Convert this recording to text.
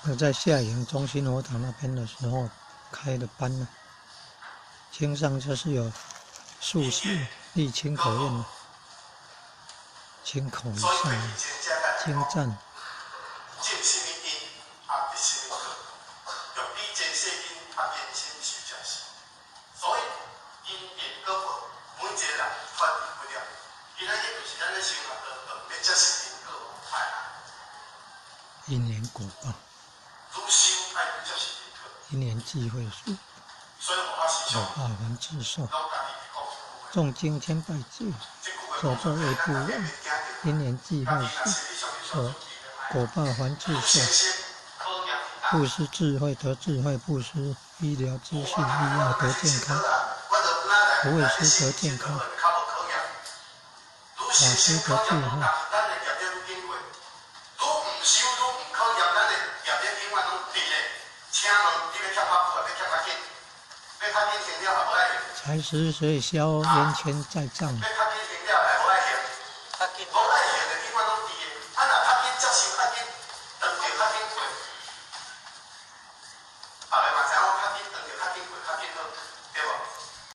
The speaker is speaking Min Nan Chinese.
我在下營中心佛堂那邊的時候開的班呢，經上就是有素食瀝青口院，青口以上精湛。種啥物因，也得啥物果；欲知前世因，也今生受者是。所以因緣果報，每一個人脫離不了。今仔日就是咱咧生活當中咧接受因果報。因緣果報。愈修愛愈接受因果。因緣際會術。果報還自受。誦經千拜戒，所作業不忘。因緣際會術，所果報還自受。布施智慧得智慧，布施醫療資訊醫藥得健康，無畏施得健康，法師得智慧。愈毋修愈毋考驗，咱的業力永遠攏佇咧。請問你欲欠較久，抑欲欠較緊？欲較緊還了，也無愛還。財時隨消冤親債障。欲較緊還了，也無愛還。無愛還的永遠攏佇的。啊，若較緊接受較緊，當就較緊過。逐个嘛